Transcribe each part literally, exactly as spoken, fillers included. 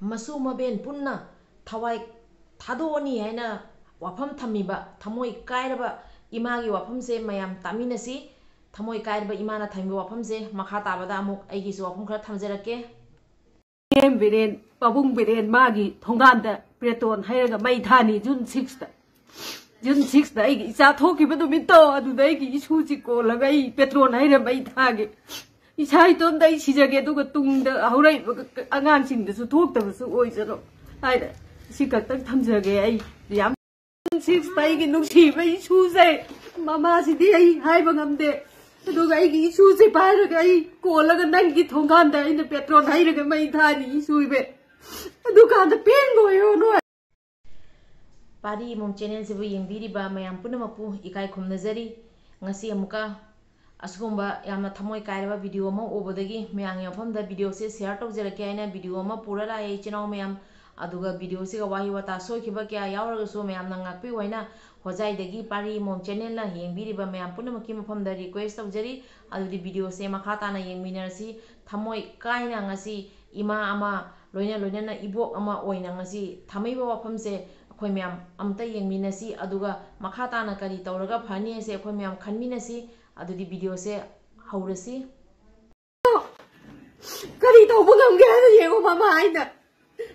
ꯃꯁꯨ ꯃꯕꯦꯟ ꯄꯨꯟꯅ ꯊꯋꯥꯏ ꯊꯥꯗꯣꯛꯑꯅꯤ ꯍꯥꯏꯅ ꯋꯥꯐꯝ ꯊꯝꯃꯤꯕ ꯊꯃꯣꯏ ꯀꯥꯏꯔꯕ ꯏꯃꯥꯒꯤ ꯋꯥꯐꯝꯁꯦ ꯃꯌꯥꯝ ꯇꯥꯃꯤꯟꯅꯁꯤ꯫ ꯊꯃꯣꯏ ꯀꯥꯏꯔꯕ ꯏꯃꯥꯅ ꯊꯝꯃꯤꯕ ꯋꯥꯐꯝꯁꯦ ꯃꯈꯥ ꯇꯥꯕꯗ ꯑꯃꯨꯛ ꯑꯩꯒꯤꯁꯨ ꯋꯥꯐꯝ ꯈꯔ ꯊꯝꯖꯔꯛꯀꯦ꯫ ꯕꯤꯔꯦꯟ, ꯄꯥꯕꯨꯡ ꯕꯤꯔꯦꯟ ꯃꯥꯒꯤ ꯊꯣꯡꯒꯥꯟꯗ ꯄꯦꯇ꯭ꯔꯣꯟ ꯍꯩꯔꯒ ꯃꯩ ꯊꯥꯅꯤ June sixꯇ꯫ June sixꯇ ꯑꯩꯒꯤ ꯏꯆꯥ ꯊꯣꯛꯈꯤꯕ ꯅꯨꯃꯤꯠꯇꯣ, ꯑꯗꯨꯗ ꯑꯩꯒꯤ ꯏꯁꯨꯁꯤ ꯀꯣꯜꯂꯒ ꯑꯩ ꯄꯦꯇ꯭ꯔꯣꯟ ꯍꯩꯔ ꯃꯩ ꯊꯥꯒꯦ꯫ ꯏꯁꯥ ꯏꯇꯣꯝꯇ ꯑꯩ ꯁꯤꯖꯒꯦ, ꯑꯗꯨꯒ ꯇꯨꯡꯗ ꯍꯧꯔꯛꯏꯕ ꯑꯉꯥꯡꯁꯤꯡꯗꯁꯨ ꯊꯣꯛꯇꯕꯁꯨ ꯑꯣꯏꯖꯅꯨ ꯍꯥꯏꯅ ꯁꯤ ꯈꯛꯇꯪ ꯊꯝꯖꯒꯦ꯫ ꯑꯩ ꯌꯥꯝ June sixꯇ ꯑꯩꯒꯤ ꯅꯨꯡꯁꯤꯕ ꯏꯁꯨꯁꯦ, ꯃꯃꯥꯁꯤꯗꯤ ꯑꯩ ꯍꯥꯏꯕ ꯉꯝꯗꯦ꯫ ꯑꯗꯨꯒ ꯑꯩꯒꯤ ꯏꯁꯨꯁꯦ ꯄꯥꯏꯔꯒ ꯑꯩ ꯀꯣꯜꯂꯒ ꯅꯪꯒꯤ ꯊꯣꯡꯒꯥꯟꯗ ꯑꯩꯅ ꯄꯦꯇ꯭ꯔꯣꯟ ꯍꯩꯔꯒ ꯃꯩ ꯊꯥꯅꯤ ꯏꯁꯨ ꯏꯕꯦ꯫ ꯑꯗꯨꯀꯥꯟꯗ ꯄꯦꯟꯕ ꯑꯣꯏꯔꯣ ꯅꯣꯏ꯫ ꯄꯥꯔꯤ ꯏꯃꯨꯡ ꯆꯦꯅꯦꯜꯁꯤꯕꯨ ꯌꯦꯡꯕꯤꯔꯤꯕ ꯃꯌꯥꯝ ꯄꯨꯝꯅꯃꯛꯄꯨ ꯏꯀꯥꯏ ꯈꯨꯝꯅꯖꯔꯤ꯫ ꯉꯁꯤ ꯑꯃꯨꯛꯀ ꯑꯁꯤꯒꯨꯝꯕ ꯌꯥꯝꯅ ꯊꯃꯣꯏ ꯀꯥꯏꯔꯕ ꯚꯤꯗꯤꯑꯣ ꯑꯃ ꯎꯕꯗꯒꯤ ꯃꯌꯥꯝꯒꯤ ꯃꯐꯝꯗ ꯚꯤꯗꯤꯑꯣꯁꯦ ꯁꯤꯌꯥꯔ ꯇꯧꯖꯔꯛꯀꯦ ꯍꯥꯏꯅ ꯚꯤꯗꯤꯑꯣ ꯑꯃ ꯄꯨꯔ ꯂꯥꯛꯑꯦ ꯏꯆꯤꯟ ꯏꯅꯥꯎ ꯃꯌꯥꯝ꯫ ꯑꯗꯨꯒ ꯚꯤꯗꯤꯑꯣꯁꯤꯒ ꯋꯥꯍꯩ ꯋꯥꯇꯥ ꯁꯣꯏꯈꯤꯕ ꯀꯌꯥ ꯌꯥꯎꯔꯒꯁꯨ ꯃꯌꯥꯝꯅ ꯉꯥꯛꯄꯤꯌꯨ ꯍꯥꯏꯅ ꯍꯣꯖꯥꯏꯗꯒꯤ ꯄꯥꯔꯤ ꯏꯃꯣꯝ ꯆꯦꯅꯦꯜꯅ ꯌꯦꯡꯕꯤꯔꯤꯕ ꯃꯌꯥꯝ ꯄꯨꯝꯅꯃꯛꯀꯤ ꯃꯐꯝꯗ ꯔꯤꯀ꯭ꯋꯦꯁ ꯇꯧꯖꯔꯤ꯫ ꯑꯗꯨꯗꯤ ꯚꯤꯗꯤꯑꯣꯁꯦ ꯃꯈꯥ ꯇꯥꯅ ꯌꯦꯡꯃꯤꯟꯅꯔꯁꯤ꯫ ꯊꯃꯣꯏ ꯀꯥꯏꯅ ꯉꯁꯤ ꯏꯃꯥ ꯑꯃ ꯂꯣꯏꯅ ꯂꯣꯏꯅꯅ ꯏꯕꯣꯛ ꯑꯃ ꯑꯣꯏꯅ ꯉꯁꯤ ꯊꯝꯃꯛꯏꯕ ꯋꯥꯐꯝꯁꯦ ꯑꯩꯈꯣꯏ ꯃꯌꯥꯝ ꯑꯝꯇ ꯌꯦꯡꯃꯤꯟꯅꯁꯤ꯫ ꯑꯗꯨꯒ ꯃꯈꯥ ꯇꯥꯅ ꯀꯔꯤ ꯇꯧꯔꯒ ꯐꯅꯤ ꯍꯥꯏꯁꯦ ꯑꯩꯈꯣꯏ ꯃꯌꯥꯝ ꯈꯟꯃꯤꯟꯅꯁꯤ꯫ ꯑꯗꯨꯗꯤ ꯚꯤꯗꯤꯑꯣꯁꯦ ꯍꯧꯔꯁꯤ꯫ ꯀꯔꯤ ꯇꯧꯕ ꯉꯝꯒꯦ ꯍꯥꯏꯅ ꯌꯦꯡꯉꯣ ꯃꯃꯥ, ꯑꯩꯅ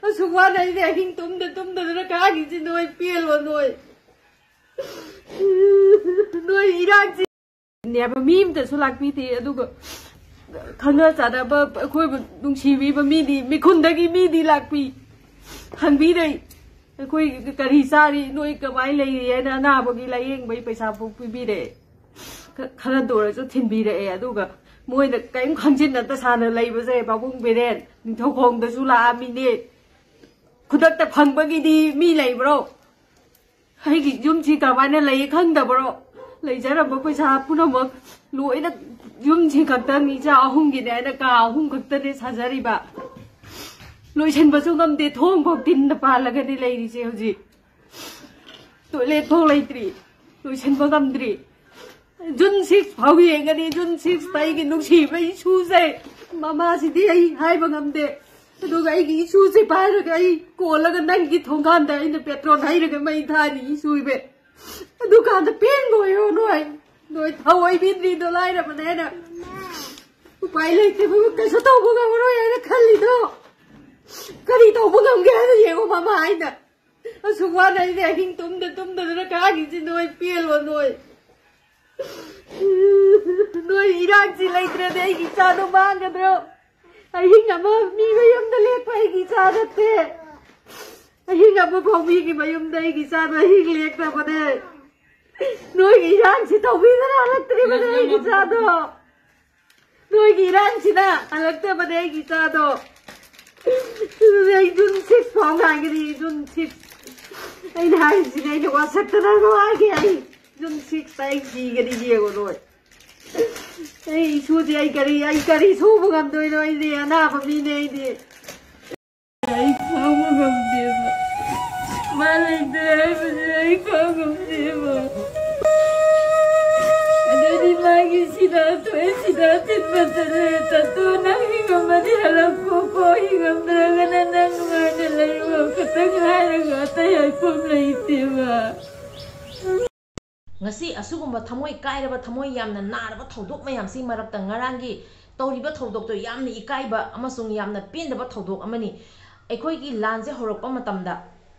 ꯑꯁꯨꯛ ꯋꯥꯅ ꯑꯩꯅ ꯑꯍꯤꯡ ꯇꯨꯝꯗ ꯇꯨꯝꯗꯗꯅ ꯈꯥꯡꯉꯤꯁꯤ ꯅꯣꯏ ꯄꯦꯜꯂꯣ ꯅꯣꯏ꯫ ꯅꯣꯏ ꯏꯔꯥꯡꯁꯤ ꯅꯦꯕ ꯃꯤ ꯑꯃꯇꯁꯨ ꯂꯥꯛꯄꯤꯗꯦ꯫ ꯑꯗꯨꯒ ꯈꯪꯅ ꯆꯥꯟꯅꯕ ꯑꯩꯈꯣꯏꯕꯨ ꯅꯨꯡꯁꯤꯕꯤꯕ ꯃꯤꯗꯤ ꯃꯤꯈꯨꯟꯗꯒꯤ ꯃꯤꯗꯤ ꯂꯥꯛꯄꯤ, ꯍꯪꯕꯤꯔꯩ꯫ ꯑꯩꯈꯣꯏ ꯀꯔꯤ ꯆꯥꯔꯤ, ꯅꯣꯏ ꯀꯃꯥꯏꯅ ꯂꯩꯔꯤ ꯍꯥꯏꯅ ꯑꯅꯥꯕꯒꯤ ꯂꯥꯏꯌꯦꯡꯕꯒꯤ ꯄꯩꯁꯥ ꯐꯥꯎ ꯄꯤꯕꯤꯔꯛꯑꯦ꯫ ꯈ-, ꯈꯔꯗ ꯑꯣꯏꯔꯁꯨ ꯊꯤꯟꯕꯤꯔꯛꯑꯦ꯫ ꯑꯗꯨꯒ ꯃꯣꯏꯅ ꯀꯔꯤꯝ ꯈꯪꯖꯤꯟꯅꯗ ꯁꯥꯅ ꯂꯩꯕꯁꯦ ꯄꯥꯕꯨꯡ ꯕꯤꯔꯦꯟ ꯅꯤꯡꯊꯧꯈꯣꯡꯗꯁꯨ ꯂꯥꯛꯑꯝꯃꯤꯅꯦ꯫ ꯈꯨꯗꯛꯇ ꯐꯪꯕꯒꯤꯗꯤ ꯃꯤ ꯂꯩꯕ꯭ꯔꯣ? ꯑꯩꯒꯤ ꯌꯨꯝꯁꯤ ꯀꯃꯥꯏꯅ ꯂꯩ ꯈꯪꯗꯕ꯭ꯔꯣ? ꯂꯩꯖꯔꯝꯕ ꯄꯩꯁꯥ ꯄꯨꯝꯅꯃꯛ ꯂꯣꯏꯅ ꯌꯨꯝꯁꯤ ꯈꯛꯇꯪ ꯏꯆꯥ ꯑꯍꯨꯝꯒꯤꯅꯦ ꯍꯥꯏꯅ ꯀꯥ ꯑꯍꯨꯝ ꯈꯛꯇꯅꯦ ꯁꯥꯖꯔꯤꯕ꯫ ꯂꯣꯏꯁꯤꯟꯕꯁꯨ ꯉꯝꯗꯦ, ꯊꯣꯡ ꯐꯥꯎ ꯇꯤꯟꯅ ꯄꯥꯜꯂꯒꯅꯤ ꯂꯩꯔꯤꯁꯦ ꯍꯧꯖꯤꯛ꯫ ꯇꯣꯏꯂꯦꯠ ꯐꯥꯎ ꯂꯩꯇ꯭ꯔꯤ, ꯂꯣꯏꯁꯤꯟꯕ ꯉꯝꯗ꯭ꯔꯤ꯫ June six ꯐꯥꯎ ꯌꯦꯡꯒꯅꯤ꯫ June sixꯇ ꯑꯩꯒꯤ ꯅꯨꯡꯁꯤꯕ ꯏꯁꯨꯁꯦ, ꯃꯃꯥꯁꯤꯗꯤ ꯑꯩ ꯍꯥꯏꯕ ꯉꯝꯗꯦ꯫ ꯑꯗꯨꯒ ꯑꯩꯒꯤ ꯏꯁꯨꯁꯦ ꯄꯥꯏꯔꯒ ꯑꯩ ꯀꯣꯜꯂꯒ ꯅꯪꯒꯤ ꯊꯣꯡꯒꯥꯟꯗ ꯑꯩꯅ ꯄꯦꯇ꯭ꯔꯣꯜ ꯍꯩꯔꯒ ꯃꯩ ꯊꯥꯔꯤ ꯏꯁꯨ ꯏꯕꯦ꯫ ꯑꯗꯨꯀꯥꯟꯗ ꯄꯦꯟꯕ ꯑꯣꯏꯔꯣ ꯅꯣꯏ꯫ ꯅꯣꯏ ꯊꯑꯣꯏ ꯄꯤꯗ꯭ꯔꯤꯗꯣ ꯂꯥꯏꯔꯕꯅꯦ ꯍꯥꯏꯅ꯫ ꯎꯄꯥꯏ ꯂꯩꯇꯦ, ꯀꯩꯁꯨ ꯇꯧꯕ ꯉꯝꯃꯔꯣꯏ ꯍꯥꯏꯅ ꯈꯜꯂꯤꯗꯣ꯫ ꯀꯔꯤ ꯇꯧꯕ ꯉꯝꯒꯦ ꯍꯥꯏꯅ ꯌꯦꯡꯉꯣ ꯃꯃꯥ ꯍꯥꯏꯅ꯫ ꯑꯁꯨꯛ ꯋꯥꯅ ꯑꯩꯗꯤ ꯑꯍꯤꯡ ꯇꯨꯝꯗ ꯇꯨꯝꯗꯗꯅ ꯈꯥꯡꯉꯤꯁꯤ ꯅꯣꯏ ꯄꯦꯜꯂꯣ ꯅꯣꯏ꯫ ꯅꯣꯏ ꯏꯔꯥꯡꯁꯤ ꯂꯩꯇ꯭ꯔꯗꯤ ꯑꯩꯒꯤ ꯏꯆꯥꯗꯣ ꯃꯥꯡꯒꯗ꯭ꯔꯣ? ꯑꯍꯤꯡ ꯑꯃ ꯃꯤ ꯃꯌꯨꯝꯗ ꯂꯦꯛꯄ ꯑꯩꯒꯤ ꯏꯆꯥ ꯅꯠꯇꯦ꯫ ꯑꯍꯤꯡ ꯑꯃ ꯐꯥꯎ ꯃꯤꯒꯤ ꯃꯌꯨꯝꯗ ꯑꯩꯒꯤ ꯏꯆꯥꯗꯣ ꯑꯍꯤꯡ ꯂꯦꯛꯇꯕꯅꯦ꯫ ꯅꯣꯏꯒꯤ ꯏꯔꯥꯡꯁꯤ ꯇꯧꯕꯤꯗꯅ ꯍꯜꯂꯛꯇ꯭ꯔꯤꯕꯅꯦ ꯑꯩꯒꯤ ꯏꯆꯥꯗꯣ꯫ ꯅꯣꯏꯒꯤ ꯏꯔꯥꯡꯁꯤꯅ ꯍꯜꯂꯛꯇꯕꯅꯦ ꯑꯩꯒꯤ ꯏꯆꯥꯗꯣ꯫ ꯑꯗꯨꯅꯦ ꯑꯩ ꯖꯨꯟ ꯁꯤꯛꯁ ꯐꯥꯎ ꯉꯥꯏꯒꯅꯤ, ꯖꯨꯟ ꯁꯤꯛꯁ꯫ ꯑꯩꯅ ꯍꯥꯏꯔꯤꯁꯤꯅꯦ, ꯑꯩꯅ ꯋꯥꯁꯛꯇꯅ ꯍꯥꯏꯒꯦ ꯑꯩ꯫ ꯖꯨꯟ ꯁꯤꯛꯁꯇ ꯑꯩ ꯁꯤꯒꯅꯤ ꯌꯦꯡꯉꯣ ꯅꯣꯏ꯫ ꯑꯩ ꯏꯁꯨꯗꯤ ꯑꯩ ꯀꯔꯤ, ꯑꯩ ꯀꯔꯤ ꯁꯨꯕ ꯉꯝꯗꯣꯏꯅꯣ? ꯑꯩꯗꯤ ꯑꯅꯥꯕ ꯃꯤꯅꯦ ꯑꯩꯗꯤ꯫ ꯑꯩ ꯈꯥꯡꯕ ꯉꯝꯗꯦꯕ꯫ ꯃꯥ ꯂꯩꯇ꯭ꯔꯦ ꯍꯥꯏꯕꯁꯦ ꯑꯩ ꯈꯥꯡ ꯉꯝꯗꯦꯕ꯫ ꯑꯗꯩꯗꯤ ꯃꯥꯒꯤ ꯁꯤꯗꯥ ꯊꯣꯛꯑꯦ, ꯁꯤꯗꯥ ꯊꯤꯟꯕ ꯆꯠꯂꯦ꯫ ꯇꯠꯇꯨ ꯅꯪ ꯍꯤꯡꯉꯝꯃꯗꯤ ꯍꯜꯂꯛꯈꯣꯀꯣ, ꯍꯤꯡꯉꯝꯗ꯭ꯔꯒꯅ ꯅꯪ ꯅꯨꯡꯉꯥꯏꯅ ꯂꯩꯌꯣ ꯈꯛꯇꯪ ꯍꯥꯏꯔꯒ ꯑꯇꯩ ꯍꯥꯏꯐꯝ ꯂꯩꯇꯦꯕ꯫ ꯉꯁꯤ ꯑꯁꯤꯒꯨꯝꯕ ꯊꯃꯣꯏ ꯀꯥꯏꯔꯕ, ꯊꯃꯣꯏ ꯌꯥꯝꯅ ꯅꯥꯔꯕ ꯊꯧꯗꯣꯛ ꯃꯌꯥꯝꯁꯤ ꯃꯔꯛꯇ ꯉꯔꯥꯡꯒꯤ ꯇꯧꯔꯤꯕ ꯊꯧꯗꯣꯛꯇꯣ ꯌꯥꯝꯅ ꯏꯀꯥꯏꯕ ꯑꯃꯁꯨꯡ ꯌꯥꯝꯅ ꯄꯦꯟꯗꯕ ꯊꯧꯗꯣꯛ ꯑꯃꯅꯤ꯫ ꯑꯩꯈꯣꯏꯒꯤ ꯂꯥꯟꯁꯦ ꯍꯧꯔꯛꯄ ꯃꯇꯝꯗ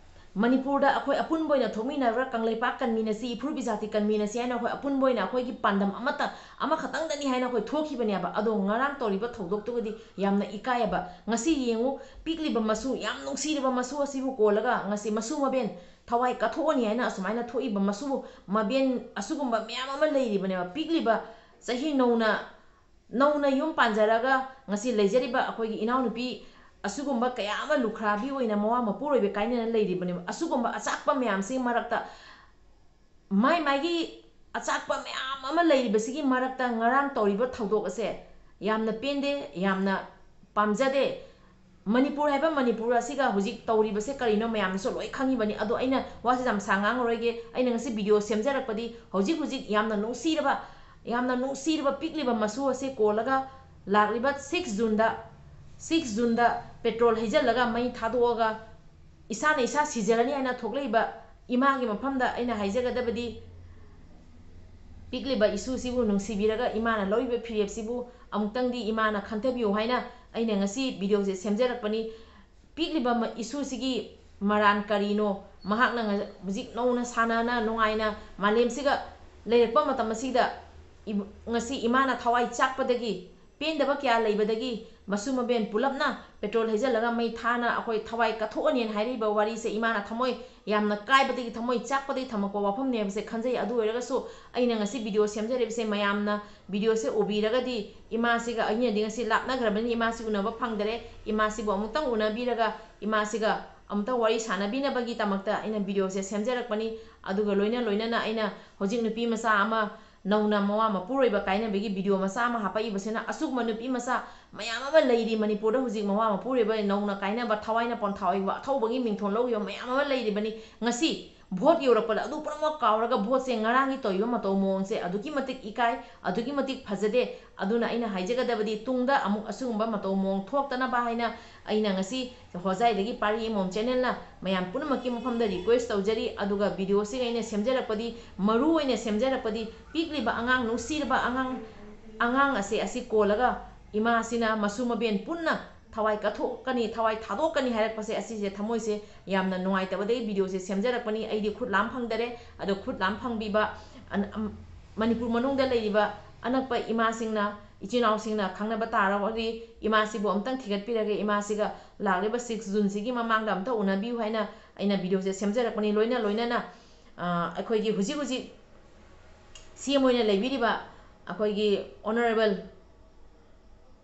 ꯃꯅꯤꯄꯨꯔꯗ ꯑꯩꯈꯣꯏ ꯑꯄꯨꯟꯕ ꯑꯣꯏꯅ ꯊꯣꯛꯃꯤꯟꯅꯔꯒ ꯀꯪꯂꯩꯄꯥꯛ ꯀꯟꯃꯤꯟꯅꯁꯤ, ꯏꯐꯨꯔꯨꯞ ꯏꯖꯥꯇꯤ ꯀꯟꯃꯤꯟꯅꯁꯤ ꯍꯥꯏꯅ ꯑꯩꯈꯣꯏ ꯑꯄꯨꯟꯕ ꯑꯣꯏꯅ ꯑꯩꯈꯣꯏꯒꯤ ꯄꯥꯟꯗꯝ ꯑꯃꯠꯇ, ꯑꯃꯈꯛꯇꯪꯗꯅꯤ ꯍꯥꯏꯅ ꯑꯩꯈꯣꯏ ꯊꯣꯛꯈꯤꯕꯅꯦꯕ꯫ ꯑꯗꯣ ꯉꯔꯥꯡ ꯇꯧꯔꯤꯕ ꯊꯧꯗꯣꯛꯇꯨꯒꯗꯤ ꯌꯥꯝꯅ ꯏꯀꯥꯏꯑꯕ꯫ ꯉꯁꯤ ꯌꯦꯡꯉꯨ, ꯄꯤꯛꯂꯤꯕ ꯃꯁꯨ, ꯌꯥꯝ ꯅꯨꯡꯁꯤꯔꯕ ꯃꯁꯨ ꯑꯁꯤꯕꯨ ꯀꯣꯜꯂꯒ ꯉꯁꯤ ꯃꯁꯨ ꯃꯕꯦꯟ ꯊꯋꯥꯏ ꯀꯠꯊꯣꯛꯑꯅꯤ ꯍꯥꯏꯅ ꯑꯁꯨꯃꯥꯏꯅ ꯊꯣꯛꯏꯕ ꯃꯁꯨ ꯃꯕꯦꯟ ꯑꯁꯤꯒꯨꯝꯕ ꯃꯌꯥꯝ ꯑꯃ ꯂꯩꯔꯤꯕꯅꯦꯕ꯫ ꯄꯤꯛꯂꯤꯕ ꯆꯍꯤ ꯅꯧꯅ, ꯅꯧꯅ ꯌꯨꯝ ꯄꯥꯟꯖꯔꯒ ꯉꯁꯤ ꯂꯩꯖꯔꯤꯕ ꯑꯩꯈꯣꯏꯒꯤ ꯏꯅꯥꯎꯅꯨꯄꯤ ꯑꯁꯤꯒꯨꯝꯕ ꯀꯌꯥ ꯑꯃ ꯂꯨꯈ꯭ꯔꯥꯕꯤ ꯑꯣꯏꯅ ꯃꯋꯥ ꯃꯄꯨꯔꯣꯏꯕ ꯀꯥꯏꯅꯅ ꯂꯩꯔꯤꯕꯅꯦꯕ꯫ ꯑꯁꯤꯒꯨꯝꯕ ꯑꯆꯥꯛꯄ ꯃꯌꯥꯝꯁꯤ ꯃꯔꯛꯇ, ꯃꯥꯏ ꯃꯥꯏꯒꯤ ꯑꯆꯥꯛꯄ ꯃꯌꯥꯝ ꯑꯃ ꯂꯩꯔꯤꯕꯁꯤꯒꯤ ꯃꯔꯛꯇ ꯉꯔꯥꯡ ꯇꯧꯔꯤꯕ ꯊꯧꯗꯣꯛ ꯑꯁꯦ ꯌꯥꯝꯅ ꯄꯦꯟꯗꯦ, ꯌꯥꯝꯅ ꯄꯥꯝꯖꯗꯦ꯫ ꯃꯅꯤꯄꯨꯔ ꯍꯥꯏꯕ ꯃꯅꯤꯄꯨꯔ ꯑꯁꯤꯒ ꯍꯧꯖꯤꯛ ꯇꯧꯔꯤꯕꯁꯦ ꯀꯔꯤꯅꯣ ꯃꯌꯥꯝꯅꯁꯨ ꯂꯣꯏ ꯈꯪꯉꯤꯕꯅꯤ꯫ ꯑꯗꯣ ꯑꯩꯅ ꯋꯥꯁꯦ ꯌꯥꯝ ꯁꯥꯡ ꯉꯥꯡꯉꯔꯣꯏꯒꯦ꯫ ꯑꯩꯅ ꯉꯁꯤ ꯚꯤꯗꯤꯑꯣ ꯁꯦꯝꯖꯔꯛꯄꯗꯤ ꯍꯧꯖꯤꯛ ꯍꯧꯖꯤꯛ ꯌꯥꯝꯅ ꯅꯨꯡꯁꯤꯔꯕ, ꯌꯥꯝꯅ ꯅꯨꯡꯁꯤꯔꯕ ꯄꯤꯛꯂꯤꯕ ꯃꯁꯨ ꯑꯁꯦ ꯀꯣꯜꯂꯒ ꯂꯥꯛꯂꯤꯕ ꯁꯤꯛꯁ ꯖꯨꯟꯗ ꯁꯤꯛꯁ ꯖꯨꯟꯗ ꯄꯦꯇ꯭ꯔꯣꯜ ꯍꯩꯖꯤꯜꯂꯒ ꯃꯩ ꯊꯥꯗꯣꯛꯑꯒ ꯏꯁꯥꯅ ꯏꯁꯥ ꯁꯤꯖꯔꯅꯤ ꯍꯥꯏꯅ ꯊꯣꯛꯂꯛꯏꯕ ꯏꯃꯥꯒꯤ ꯃꯐꯝꯗ ꯑꯩꯅ ꯍꯥꯏꯖꯒꯗꯕꯗꯤ, ꯄꯤꯛꯂꯤꯕ ꯏꯁꯨꯁꯤꯕꯨ ꯅꯨꯡꯁꯤꯕꯤꯔꯒ ꯏꯃꯥꯅ ꯂꯧꯔꯤꯕ ꯐꯤꯔꯦꯞꯁꯤꯕꯨ ꯑꯃꯨꯛꯇꯪꯗꯤ ꯏꯃꯥꯅ ꯈꯟꯊꯕꯤꯌꯨ ꯍꯥꯏꯅ ꯑꯩꯅ ꯉꯁꯤ ꯚꯤꯗꯤꯑꯣꯁꯦ ꯁꯦꯝꯖꯔꯛꯄꯅꯤ꯫ ꯄꯤꯛꯂꯤꯕ ꯃ-, ꯏꯁꯨꯁꯤꯒꯤ ꯃꯔꯥꯟ ꯀꯔꯤꯅꯣ? ꯃꯍꯥꯛꯅ ꯉ-, ꯍꯧꯖꯤꯛ ꯅꯧꯅ ꯁꯥꯟꯅꯅ ꯅꯨꯡꯉꯥꯏꯅ ꯃꯥꯂꯦꯝꯁꯤꯒ ꯂꯩꯔꯛꯄ ꯃꯇꯝ ꯑꯁꯤꯗ ꯏꯕ-, ꯉꯁꯤ ꯏꯃꯥꯅ ꯊꯋꯥꯏ ꯆꯥꯛꯄꯗꯒꯤ, ꯄꯦꯟꯗꯕ ꯀꯌꯥ ꯂꯩꯕꯗꯒꯤ ꯃꯁꯨ ꯃꯕꯦꯟ ꯄꯨꯂꯞꯅ ꯄꯦꯇ꯭ꯔꯣꯜ ꯍꯩꯖꯤꯜꯂꯒ ꯃꯩ ꯊꯥꯅ ꯑꯩꯈꯣꯏ ꯊꯋꯥꯏ ꯀꯠꯊꯣꯛꯑꯅꯦꯅ ꯍꯥꯏꯔꯤꯕ ꯋꯥꯔꯤꯁꯦ ꯏꯃꯥꯅ ꯊꯃꯣꯏ ꯌꯥꯝꯅ ꯀꯥꯏꯕꯗꯒꯤ, ꯊꯃꯣꯏ ꯆꯥꯛꯄꯗꯒꯤ ꯊꯝꯃꯛꯄ ꯋꯥꯐꯝꯅꯦ ꯍꯥꯏꯕꯁꯦ ꯈꯟꯖꯩ꯫ ꯑꯗꯨ ꯑꯣꯏꯔꯒꯁꯨ ꯑꯩꯅ ꯉꯁꯤ ꯚꯤꯗꯤꯑꯣ ꯁꯦꯝꯖꯔꯤꯕꯁꯦ ꯃꯌꯥꯝꯅ ꯚꯤꯗꯤꯑꯣꯁꯦ ꯎꯕꯤꯔꯒꯗꯤ ꯏꯃꯥꯁꯤꯒ ꯑꯩꯅꯗꯤ ꯉꯁꯤ ꯂꯥꯞꯅꯈ꯭ꯔꯕꯅꯤꯅ ꯏꯃꯥꯁꯤ ꯎꯅꯕ ꯐꯪꯗꯔꯦ꯫ ꯏꯃꯥꯁꯤꯕꯨ ꯑꯃꯨꯛꯇꯪ ꯎꯅꯕꯤꯔꯒ ꯏꯃꯥꯁꯤꯒ ꯑꯃꯨꯛꯇꯪ ꯋꯥꯔꯤ ꯁꯥꯟꯅꯕꯤꯅꯕꯒꯤꯗꯃꯛꯇ ꯑꯩꯅ ꯚꯤꯗꯤꯑꯣꯁꯦ ꯁꯦꯝꯖꯔꯛꯄꯅꯤ꯫ ꯑꯗꯨꯒ ꯂꯣꯏꯅ ꯂꯣꯏꯅꯅ ꯑꯩꯅ ꯍꯧꯖꯤꯛ ꯅꯨꯄꯤ ꯃꯆꯥ ꯑꯃ ꯅꯧꯅ ꯃꯋꯥ ꯃꯄꯨꯔꯣꯏꯕ ꯀꯥꯏꯅꯕꯒꯤ ꯚꯤꯗꯤꯑꯣ ꯃꯆꯥ ꯑꯃ ꯍꯥꯞꯄꯛꯏꯕꯁꯤꯅ ꯑꯁꯤꯒꯨꯝꯕ ꯅꯨꯄꯤ ꯃꯆꯥ ꯃꯌꯥꯝ ꯑꯃ ꯂꯩꯔꯤ ꯃꯅꯤꯄꯨꯔꯗ ꯍꯧꯖꯤꯛ ꯃꯋꯥ ꯃꯄꯨꯔꯣꯏꯕ ꯅꯧꯅ ꯀꯥꯏꯅꯕ ꯊꯋꯥꯏꯅ ꯄꯣꯟꯊꯥ ꯑꯣꯏꯕ ꯑꯊꯧꯕꯒꯤ ꯃꯤꯡꯊꯣꯜ ꯂꯧꯈꯤꯕ ꯃꯌꯥꯝ ꯑꯃ ꯂꯩꯔꯤꯕꯅꯤ꯫ ꯉꯁꯤ ꯚꯣꯠ ꯌꯧꯔꯛꯄꯗ ꯑꯗꯨ ꯄꯨꯝꯅꯃꯛ ꯀꯥꯎꯔꯒ ꯚꯣꯠꯁꯦ ꯉꯔꯥꯡꯒꯤ ꯇꯧꯔꯤꯕ ꯃꯇꯧ ꯃꯑꯣꯡꯁꯦ ꯑꯗꯨꯛꯀꯤ ꯃꯇꯤꯛ ꯏꯀꯥꯏ, ꯑꯗꯨꯛꯀꯤ ꯃꯇꯤꯛ ꯐꯖꯗꯦ꯫ ꯑꯗꯨꯅ ꯑꯩꯅ ꯍꯥꯏꯖꯒꯗꯕꯗꯤ ꯇꯨꯡꯗ ꯑꯃꯨꯛ ꯑꯁꯤꯒꯨꯝꯕ ꯃꯇꯧ ꯃꯑꯣꯡ ꯊꯣꯛꯇꯅꯕ ꯍꯥꯏꯅ ꯑꯩꯅ ꯉꯁꯤ ꯍꯣꯖꯥꯏꯗꯒꯤ ꯄꯥꯔꯤ ꯏꯃꯣꯝ ꯆꯦꯅꯦꯜꯅ ꯃꯌꯥꯝ ꯄꯨꯝꯅꯃꯛꯀꯤ ꯃꯐꯝꯗ ꯔꯤꯀ꯭ꯋꯦꯁ ꯇꯧꯖꯔꯤ꯫ ꯑꯗꯨꯒ ꯚꯤꯗꯤꯑꯣꯁꯤꯒ ꯑꯩꯅ ꯁꯦꯝꯖꯔꯛꯄꯗꯤ, ꯃꯔꯨ ꯑꯣꯏꯅ ꯁꯦꯝꯖꯔꯛꯄꯗꯤ ꯄꯤꯛꯂꯤꯕ ꯑꯉꯥꯡ, ꯅꯨꯡꯁꯤꯔꯕ ꯑꯉꯥꯡ, ꯑꯉꯥꯡ ꯑꯁꯦ ꯑꯁꯤ ꯀꯣꯜꯂꯒ ꯏꯃꯥꯁꯤꯅ ꯃꯁꯨ ꯃꯕꯦꯟ ꯄꯨꯟꯅ ꯊꯋꯥꯏ ꯀꯠꯊꯣꯛꯀꯅꯤ, ꯊꯋꯥꯏ ꯊꯥꯗꯣꯛꯀꯅꯤ ꯍꯥꯏꯔꯛꯄꯁꯦ ꯑꯁꯤꯁꯦ ꯊꯃꯣꯏꯁꯦ ꯌꯥꯝꯅ ꯅꯨꯡꯉꯥꯏꯇꯕꯗꯒꯤ ꯚꯤꯗꯤꯑꯣꯁꯦ ꯁꯦꯝꯖꯔꯛꯄꯅꯤ꯫ ꯑꯩꯗꯤ ꯈꯨꯠ ꯂꯥꯝ ꯐꯪꯗꯔꯦ꯫ ꯑꯗꯣ ꯈꯨꯠ ꯂꯥꯝ ꯐꯪꯕꯤꯕ ꯑꯟ-, ꯑꯝ-, ꯃꯅꯤꯄꯨꯔ ꯃꯅꯨꯡꯗ ꯂꯩꯔꯤꯕ ꯑꯅꯛꯄ ꯏꯃꯥꯁꯤꯡꯅ, ꯏꯆꯤꯟ ꯏꯅꯥꯎꯁꯤꯡꯅ ꯈꯪꯅꯕ ꯇꯥꯔꯒꯗꯤ ꯏꯃꯥꯁꯤꯕꯨ ꯑꯝꯇꯪ ꯊꯤꯒꯠꯄꯤꯔꯒ ꯏꯃꯥꯁꯤꯒ ꯂꯥꯛꯂꯤꯕ ꯁꯤꯛꯁ ꯖꯨꯟꯁꯤꯒꯤ ꯃꯃꯥꯡꯗ ꯑꯝꯇ ꯎꯅꯕꯤꯌꯨ ꯍꯥꯏꯅ ꯑꯩꯅ ꯚꯤꯗꯤꯑꯣꯁꯦ ꯁꯦꯝꯖꯔꯛꯄꯅꯤ꯫ ꯂꯣꯏꯅ ꯂꯣꯏꯅꯅ, ꯑ, ꯑꯩꯈꯣꯏꯒꯤ ꯍꯧꯖꯤꯛ ꯍꯧꯖꯤꯛ ꯁꯤ ꯑꯦꯝ ꯑꯣꯏꯅ ꯂꯩꯕꯤꯔꯤꯕ ꯑꯩꯈꯣꯏꯒꯤ ꯑꯣꯅꯔꯦꯕꯜ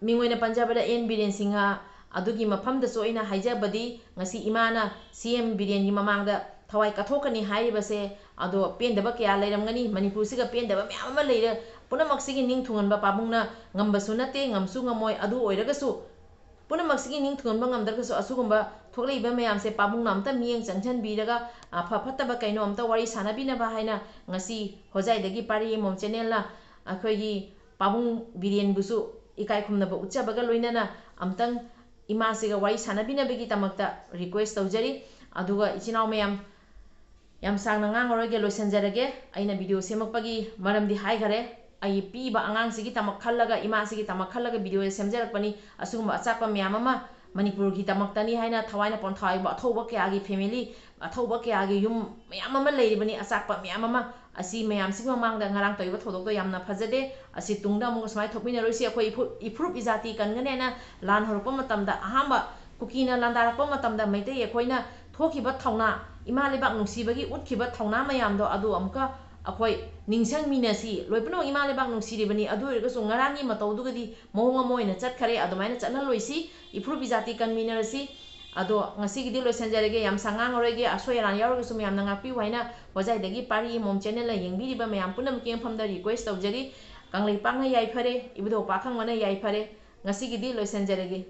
ꯃꯤꯡ ꯑꯣꯏꯅ ꯄꯟꯖꯕꯗ ꯑꯦꯟ ꯕꯤꯔꯦꯟ ꯁꯤꯡꯍ, ꯑꯗꯨꯒꯤ ꯃꯐꯝꯗꯁꯨ ꯑꯩꯅ ꯍꯥꯏꯖꯕꯗꯤ ꯉꯁꯤ ꯏꯃꯥꯅ ꯁꯤ ꯑꯦꯝ ꯕꯤꯔꯦꯟꯒꯤ ꯃꯃꯥꯡꯗ ꯊꯋꯥꯏ ꯀꯠꯊꯣꯛꯀꯅꯤ ꯍꯥꯏꯔꯤꯕꯁꯦ, ꯑꯗꯣ ꯄꯦꯟꯗꯕ ꯀꯌꯥ ꯂꯩꯔꯝꯒꯅꯤ꯫ ꯃꯅꯤꯄꯨꯔꯁꯤꯒ ꯄꯦꯟꯗꯕ ꯃꯌꯥꯝ ꯑꯃ ꯂꯩꯔꯦ꯫ ꯄꯨꯝꯅꯃꯛꯁꯤꯒꯤ ꯅꯤꯡ ꯊꯨꯡꯍꯟꯕ ꯄꯥꯕꯨꯡꯅ ꯉꯝꯕꯁꯨ ꯅꯠꯇꯦ, ꯉꯝꯁꯨ ꯉꯝꯃꯣꯏ꯫ ꯑꯗꯨ ꯑꯣꯏꯔꯒꯁꯨ ꯄꯨꯝꯅꯃꯛꯁꯤꯒꯤ ꯅꯤꯡ ꯊꯨꯡꯍꯟꯕ ꯉꯝꯗ꯭ꯔꯒꯁꯨ ꯑꯁꯤꯒꯨꯝꯕ ꯊꯣꯛꯂꯛꯏꯕ ꯃꯌꯥꯝꯁꯦ ꯄꯥꯕꯨꯡꯅ ꯑꯝꯇ ꯃꯤꯠꯌꯦꯡ ꯆꯪꯁꯤꯟꯕꯤꯔꯒ, ꯑ, ꯐ ꯐꯠꯇꯕ ꯀꯩꯅꯣ ꯑꯝꯇ ꯋꯥꯔꯤ ꯁꯥꯟꯅꯕꯤꯅꯕ ꯍꯥꯏꯅ ꯉꯁꯤ ꯍꯣꯖꯥꯏꯗꯒꯤ ꯄꯥꯔꯤ ꯏꯃꯣꯝ ꯆꯦꯅꯦꯜꯅ ꯑꯩꯈꯣꯏꯒꯤ ꯄꯥꯕꯨꯡ ꯕꯤꯔꯦꯟꯕꯨꯁꯨ ꯏꯀꯥꯏ ꯈꯨꯝꯅꯕ ꯎꯠꯆꯕꯒ ꯂꯣꯏꯅꯅ ꯑꯝꯇꯪ ꯏꯃꯥꯁꯤꯒ ꯋꯥꯔꯤ ꯁꯥꯟꯅꯕꯤꯅꯕꯒꯤꯗꯃꯛꯇ request ꯇꯧꯖꯔꯤ꯫ ꯑꯗꯨꯒ ꯏꯆꯤꯟ ꯏꯅꯥꯎ ꯃꯌꯥꯝ, ꯌꯥꯝ ꯁꯥꯡꯅ ꯉꯥꯡꯉꯔꯣꯏꯒꯦ, ꯂꯣꯏꯁꯤꯟꯖꯔꯒꯦ꯫ ꯑꯩꯅ video ꯁꯦꯝꯃꯛꯄꯒꯤ ꯃꯔꯝꯗꯤ ꯍꯥꯏꯈꯔꯦ꯫ ꯑꯩ ꯄꯤꯕ ꯑꯉꯥꯡꯁꯤꯒꯤꯗꯃꯛ ꯈꯜꯂꯒ, ꯏꯃꯥꯁꯤꯒꯤꯗꯃꯛ ꯈꯜꯂꯒ video ꯁꯦꯝꯖꯔꯛꯄꯅꯤ꯫ ꯑꯁꯤꯒꯨꯝꯕ ꯑꯆꯥꯛꯄ ꯃꯌꯥꯝ ꯑꯃ, ꯃꯅꯤꯄꯨꯔꯒꯤꯗꯃꯛꯇꯅꯤ ꯍꯥꯏꯅ ꯊꯋꯥꯏꯅ ꯄꯣꯟꯊꯥ ꯌꯥꯎꯕ ꯑꯊꯧꯕ ꯀꯌꯥꯒꯤ family, ꯑꯊꯧꯕ ꯀꯌꯥꯒꯤ ꯌꯨꯝ ꯃꯌꯥꯝ ꯑꯃ ꯂꯩꯔꯤꯕꯅꯤ, ꯑꯆꯥꯛꯄ ꯃꯌꯥꯝ ꯑꯃ꯫ ꯑꯁꯤ ꯃꯌꯥꯝꯁꯤꯒꯤ ꯃꯃꯥꯡꯗ ꯉꯔꯥꯡ ꯇꯧꯔꯤꯕ ꯊꯧꯗꯣꯛꯇꯣ ꯌꯥꯝꯅ ꯐꯖꯗꯦ꯫ ꯑꯁꯤ ꯇꯨꯡꯗ ꯑꯃꯨꯛ ꯁꯨꯃꯥꯏꯅ ꯊꯣꯛꯃꯤꯟꯅꯔꯣꯏꯁꯤ꯫ ꯑꯩꯈꯣꯏ ꯏꯐꯨ-, ꯏꯐꯨꯔꯨꯞ ꯏꯖꯥꯇꯤ ꯀꯟꯒꯅꯤ ꯍꯥꯏꯅ ꯂꯥꯟ ꯍꯧꯔꯛꯄ ꯃꯇꯝꯗ, ꯑꯍꯥꯟꯕ ꯀꯨꯀꯤꯅ ꯂꯥꯟꯗꯥꯔꯛꯄ ꯃꯇꯝꯗ ꯃꯩꯇꯩ ꯑꯩꯈꯣꯏꯅ ꯊꯣꯛꯈꯤꯕ ꯊꯧꯅꯥ, ꯏꯃꯥ ꯂꯩꯕꯥꯛ ꯅꯨꯡꯁꯤꯕꯒꯤ ꯎꯠꯈꯤꯕ ꯊꯧꯅꯥ ꯃꯌꯥꯝꯗꯣ, ꯑꯗꯨ ꯑꯃꯨꯛꯀ ꯑꯩꯈꯣꯏ ꯅꯤꯡꯁꯤꯡꯃꯤꯟꯅꯁꯤ꯫ ꯂꯣꯏ ꯄꯨꯝꯅꯃꯛ ꯏꯃꯥ ꯂꯩꯕꯥꯛ ꯅꯨꯡꯁꯤꯔꯤꯕꯅꯤ꯫ ꯑꯗꯨ ꯑꯣꯏꯔꯒꯁꯨ ꯉꯔꯥꯡꯒꯤ ꯃꯇꯧꯗꯨꯒꯗꯤ ꯃꯑꯣꯡ ꯑꯃ ꯑꯣꯏꯅ ꯆꯠꯈꯔꯦ꯫ ꯑꯗꯨꯃꯥꯏꯅ ꯆꯠꯍꯜꯂꯣꯏꯁꯤ꯫ ꯏꯐꯨꯔꯨꯞ ꯏꯖꯥꯇꯤ ꯀꯟꯃꯤꯟꯅꯔꯁꯤ꯫ ꯑꯗꯣ ꯉꯁꯤꯒꯤꯗꯤ ꯂꯣꯏꯁꯤꯟꯖꯔꯒꯦ, ꯌꯥꯝ ꯁꯥꯡ ꯉꯥꯡꯉꯔꯣꯏꯒꯦ꯫ ꯑꯁꯣꯏ ꯑꯔꯥꯟ ꯌꯥꯎꯔꯒꯁꯨ ꯃꯌꯥꯝꯅ ꯉꯥꯛꯄꯤꯌꯨ ꯍꯥꯏꯅ ꯍꯣꯖꯥꯏꯗꯒꯤ ꯄꯥꯔꯤ ꯑꯃꯣꯝ channelꯅ ꯌꯦꯡꯕꯤꯔꯤꯕ ꯃꯌꯥꯝ ꯄꯨꯝꯅꯃꯛꯀꯤ ꯃꯐꯝꯗ request ꯇꯧꯖꯔꯤ꯫ ꯀꯪꯂꯩꯄꯥꯛꯅ ꯌꯥꯏꯐꯔꯦ, ꯏꯕꯨꯙꯧ ꯄꯥꯈꯪꯕꯅ ꯌꯥꯏꯐꯔꯦ꯫ ꯉꯁꯤꯒꯤꯗꯤ ꯂꯣꯏꯁꯤꯟꯖꯔꯒꯦ꯫